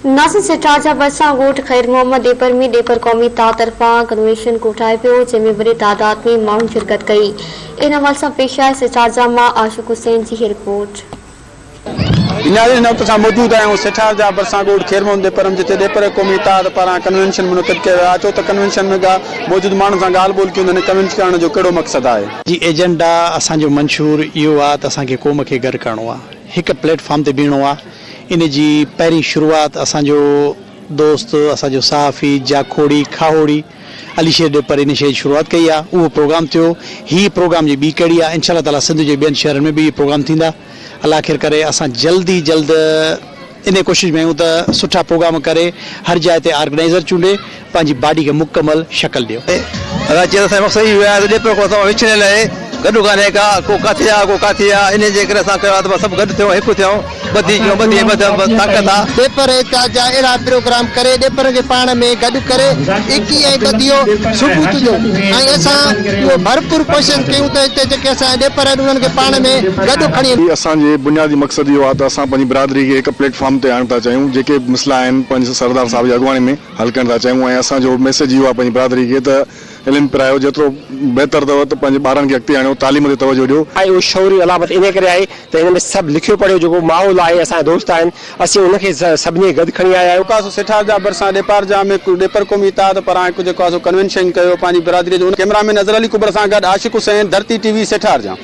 ناصر سيٺارجا ڀرسان ڳوٺ خير محمد ڏيپر ۾ ڏيپر قومي اتحاد طرفان ڪنوينشن ڪوٺايو ويو جنهن ۾ وڏي تعداد ۾ ماڻهن شرڪت ڪئي ان حوالي سان پيش آهي سيٺارجا مان عاشق حسين جي هي رپورٽ. ناظرين هن وقت اسان موجود آهيون سيٺارجا ڀرسان ڳوٺ خير محمد ڏيپر ۾ جتي ڏيپر قومي اتحاد پاران ڪنوينشن منعقد ڪيو ويو آهي اچو ته ڪنوينشن ۾ موجود ماڻهن سان ڳالهه ٻولهه ڪيون ته هن ڪنوينشن ڪرڻ جو ڪهڙو مقصد آهي. جي ايجنڊا اسان جو منشور اهو آهي ته اسان کي قوم کي گڏ ڪرڻو آهي هڪ پليٽ فارم تي بيهڻو آهي ان جي پهرين شروعات اسان جو دوست اسان جو صحافي جاکوڙي کاهوڙي علي شير ڏيپر ان شيء جي شروعات ڪئي آ اهو پروگرام ٿيو هي پروگرام جي ٻي ڪڙي آ انشاء الله تعالي سنڌ جي ٻين شهرن ۾ به اهي پروگرام ٿيندا الله خير ڪري اسان جلد ئي جلد انهي ڪوشش ۾ آهيون ته سٺا پروگرام ڪري هر جاء تي آرگنائيزر چونڊي پنهنجي باڊي کي مڪمل شڪل ڏيو. ادا چيو ته اسان جو مقصد اهو آهي ته ڏيپر کان اسان وڇڙيل آهي گڏ ڪانهي ڪا ڪو ڪاٿي آ ڪو ڪاٿي آ انهي جي ڪري اسان ڪيو آ ته بس سڀ گڏ ٿيون هڪ ٿيون ٻڌي ٿيون ٻڌي ۽ طاقت آ. ڏيپر اتحاد جا اهڙا پروگرام ڪري ڏيپرن کي پاڻ ۾ گڏ ڪري ايڪي ۽ ٻڌي جو ثبوت ڏيون ۽ اسان اهو ڀرپور ڪوشش ڪيون ته هتي جيڪي اسان جا ڏيپر آهن انهن کي پاڻ ۾ گڏ کڻي. هي اسان جي بنيادي مقصد اهو آ ته اسان پنهنجي برادري کي هڪ پليٽ فارم تي آڻڻ ٿا چاهيون جيڪي به مسئلا آهن پنهنجي سردار صاحب جي اڳواڻي ۾ حل ڪرڻ ٿا چاهيون ۽ اسان جو ميسيج اهو آهي پنهنجي برادري کي ته علم پرايو جيترو بهتر اٿو ته پنهنجي ٻارن کي اڳتي آڻيو تعليم تي توجهه ڏيو. ۽ اهو شعوري علامت انهي ڪري آهي ته هن ۾ سڀ لکيو پڙهيو جيڪو ماحول آهي اسان جا دوست آهن اسين ان کي سڀني کي گڏ کڻي آيا آهيون. جيڪو آهي سو سيٺارجا ڀرسان ڏيپارجا ۾ ڏيپر قومي اتحاد پاران هڪ جيڪو آهي سو ڪنوينشن ڪيو پنهنجي برادري جو ان ڪئميرا مين اظهر علي ڪٻر سان گڏ عاشق حسين ڌرتي ٽي وي سيٺارجا.